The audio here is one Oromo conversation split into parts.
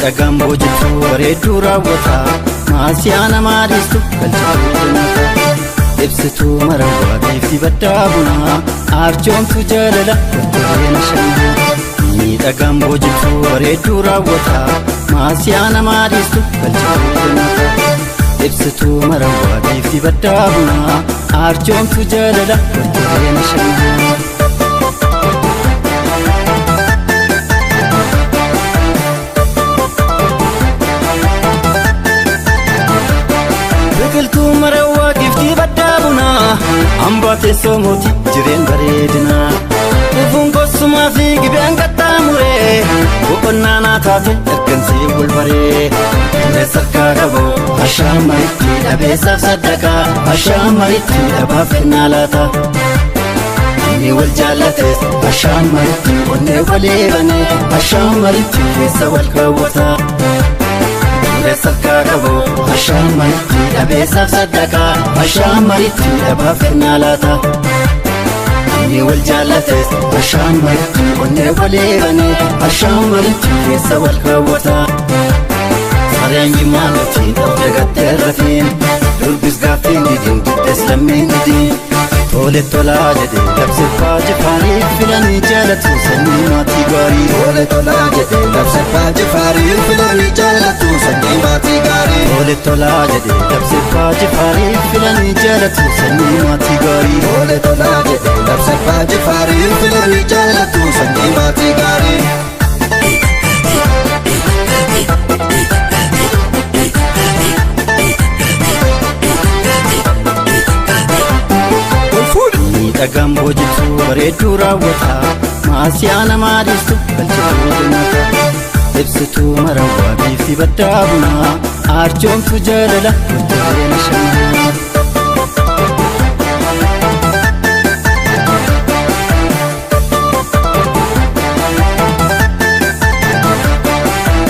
Miidhagaan boojituu bareedduu raawwataa maasiyaa namaa dhiistu galchituu jannata. Ibsituu marawwaa biifti baddaa bunaa arjoomtu jaalala waltajjii shannaa. Miidhagaan boojituu bareedduu raawwataa maasiyaa namaa dhiistu galchituu jannata. Ibsituu marawwaa biifti baddaa bunaa arjoomtu jaalala waltajjii shannaa. Biqiltuu marawwaa giftii baddaa bunaa hambaa teessoo mootii jireen bareedinaa. Dhufuun gosumaa fi gibeen qaxxaamuree boqonnaa naa taate ergansee wal baree. Dureessa harkaa qabu ashaamaritti dhabeessaaf saddaqaa ashaamaritti dhabaaf kennaa laata. Inni wal jaallates ashaamaritti onnee walii banee ashaamaritti keessa wal kaawwata. Dureessa harkaa qabu ashaamaritti dhabeessaaf saddaqaa ashaamaritti dhabaaf kennaa laata. Inni wal jaallates ashaamaritti onnee walii banee ashaamaritti keessa wal kaawwata. Sareen jimaa nuti dhabde gattee rafiin durbis gaaffiin didiin diddes lammiin didiin. Tole tolaa jedhee labsiffaa jifaarii filanii jaalatu sanyii maatii gaarii. Tole tolaa jedhee labsiffaa jifaarii filanii jaalatu sanyii maatii gaarii. Tole tolaa jedhee labsiffaa jifaarii filanii jaalatu sanyii maatii gaarii. Tole tolaa jedhee labsiffaa jifaarii filanii jaalatu sanyii maatii gaarii. Miidhagaan boojituu bareedduu raawwataa maasiyaa namaa dhiistu galchituu jannata. Ibsituu marawwaa biifti baddaa bunaa arjoomtu jaalala waltajjii shannaa.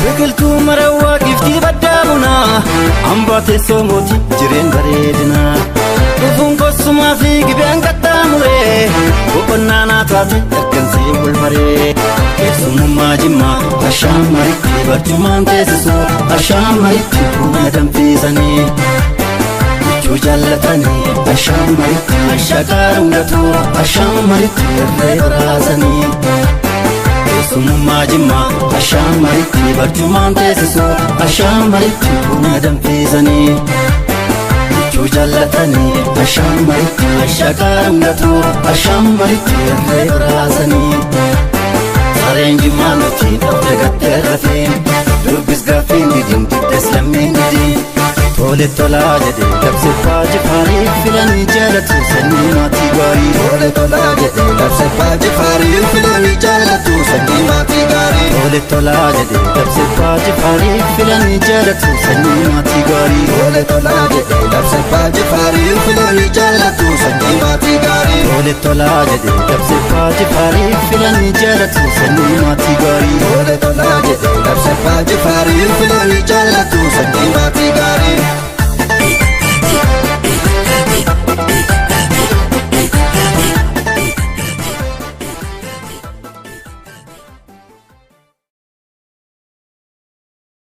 Biqiltuu marawwaa giftii baddaa bunaa hambaa teessoo mootii jireen bareedinaa. Dhufuun gosumaa fi gibeen qaxxaamuree boqonnaa naa taate ergansee wal baree. Keessummaa jimmaa ashaamaritti barcumaan teessisuu ashaamaritti buna danfisanii. Michuu jaallatanii ashaamaritti ashaqaa dhungatu ashaamaritti irree baraasanii. Keessummaa jimmaa ashaamaritti barcumaan teessisuu ashaamaritti buna danfisanii. Michuu jaallatanii ashaamaritti ashaqaa dhungatu ashaamaritti irree baraasanii. Sareen jimmaa nuti dhabde gattee rafeen durbis gaaffiin didiin diddes lammiin didiin. Tole tolaa jedhee labsiffaa jifaarii filanii jaalatu sanyii maatii gaarii. Tole tolaa jedhee labsiffaa jifaarii filanii jaalatu sanyii maatii gaarii. Tole tolaa jedhee labsiffaa jifaarii filanii jaalatu sanyii maatii gaarii. Tole tolaa jedhee labsiffaa jifaarii filanii jaalatu sanyii maatii gaarii. Tole tolaa jedhee labsiffaa jifaarii filanii jaalatu sanyii maatii gaarii.